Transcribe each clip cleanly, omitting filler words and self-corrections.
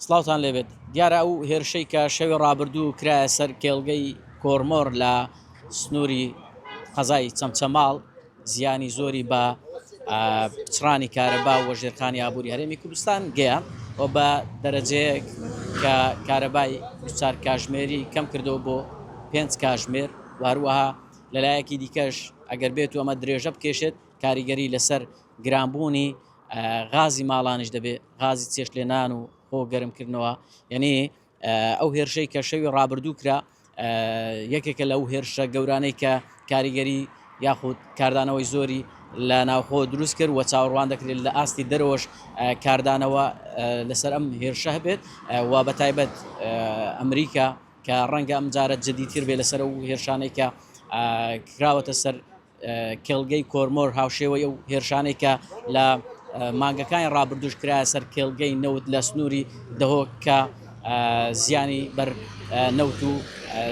سڵاوتان لێبێت. دیارە ئەو هێرشەی کە شەوی ڕابردوو کرایە سەر کێڵگەی کۆرمۆر لە سنووری قەزای چەمچەماڵ زیانی زۆری بە پچڕانی کارەبا و ژێرخانی ئابووری هەرێمی کوردستان گەیاند و بە دەرەجەیەک کە کارەبای 24 کاژمێری کەم کردەوە بۆ 5 کاژمێر و هەروەها لەلایەکی دیکەش ئەگەر بێت و ئەمە درێژە بکێشێت کاریگەری لەسەر گرانبوونی غازی ماڵانیش دەبێت غازی چێشتلێنان و خۆ گەرمکردنەوە یعنی ئەو هێرشەی کە شەوی ڕابردوو کرا یەکێکە لەو هێرشە گەورانەی کە کاریگەری یاخود کاردانەوەی زۆری لە ناوخۆ دروست کرد و چاوەڕوان دەکرێت لە ئاستی دەرەوەش کاردانەوە لەسەر ئەم هێرشە هەبێت و بە تایبەت ئەمریکا کە ڕەنگە ئەم جارە جدیتر بێ لەسەر ئەو هێرشانەی کە کراوەتە سەر کێڵگەی کۆرمۆر هاوشێوەی ئەو هێرشانەی کە لە مانگەکانی ڕابردووش کرایە سەر کێڵگەی نەوت لە سنووری دهۆک کە زیانی بەر نەوت و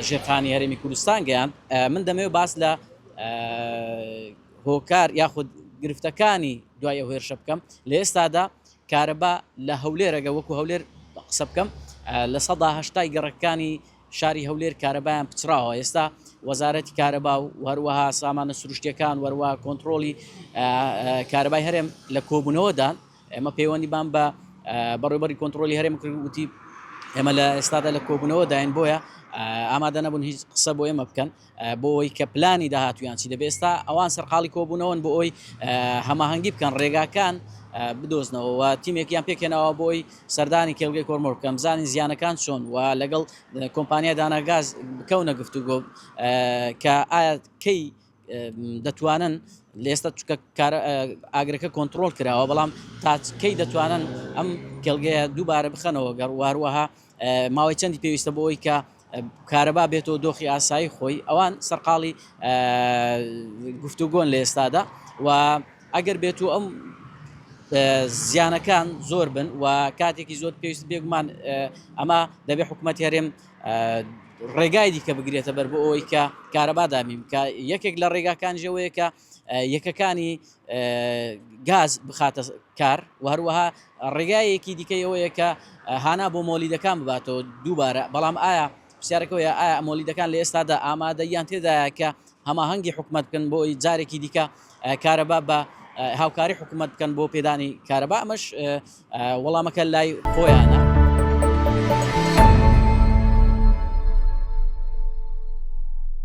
ژێرخانی هەرێمی کوردستان گەیاند. من دەمەوێت باس لە هۆکار یاخود گرفتەکانی دوای ئەو هێرشە بکەم. لە ئێستادا کارەبا لە هەولێر ئەگەر وەکو هەولێر قسە بکەم 80% گەڕەکانی شاری هەولێر کارەبایان پچڕاوە، ئێستا وەزارەتی کارەبا و هەروەها سامانە سروشتیەکان و هەروەها کۆنتڕۆڵی کارەبای هەرێم لە کۆبوونەوەدان، ئێمە پەیوەندیمان بە بەڕێوەبەری کۆنتڕۆلی هەرێم کرد وتی ئێمە لە ئێستادا لە کۆبوونەوەداین بۆیە ئامادە نەبوون هیچ قسە بۆ ئێمە بکەن. بۆ ئەوەی کە پلانی داهاتوویان چی دەبێت ئێستا ئەوان سەرقاڵی کۆبوونەوەن بۆ ئەوەی هەماهەنگی بکەن ڕێگاکان بدۆزنەوە و تیمێکیان پێکهێناوە بۆ ئەوەی سەردانی کێڵگەی کۆرمۆر بکەن بزانین زیانەکان چۆن و لەگەڵ کۆمپانیای داناگاز بکەونە گفتوگۆ کە ئایا کەی دەتوانن لە ئێستا چکە ئاگرەکە کۆنتترۆل کراوە بەڵام تا کەی دەتوانن ئەم کێڵگەیە دووبارە بخەنەوە گەڕ واروەها ماوەی چەندی پێویستە بۆ ئەوی کە کارەبا بێتەوە دۆخی ئاسایی خۆی ئەوان سەرقاڵی گفتوگۆن لە ئێستادا و ئەگەر بێت و ئەم زیانەکان زۆر بن و کاتێکی زۆر پێویست بێگومان ئەمە دەبێت حکوومەت هەرێم ڕێگای دیکە بگرێتە بەر بۆ ئەوەی کە کارەبا دابین کە یەکێک لە ڕێگاکان ژەوەیە کە یەکەکانی گاز بخاتە کار و هەروەها ڕێگایەکی دیکەی ئەوەیە کە هانا بۆ مۆلیدەکان بباتەوە دووبارە، بەڵام ئایا پرسیارەکە ئەوەیە ئایا مۆلیدەکان لە ئێستادا ئامادەییان تێدایە کە هەماهەنگی حکومەت بکەن بۆ ئەوەی جارێکی دیکە کارەبا بە هاوکاری حکومەت بکەن بۆ پێدانی کارەبا ئەمەش وەڵامەکە لای خۆیانە.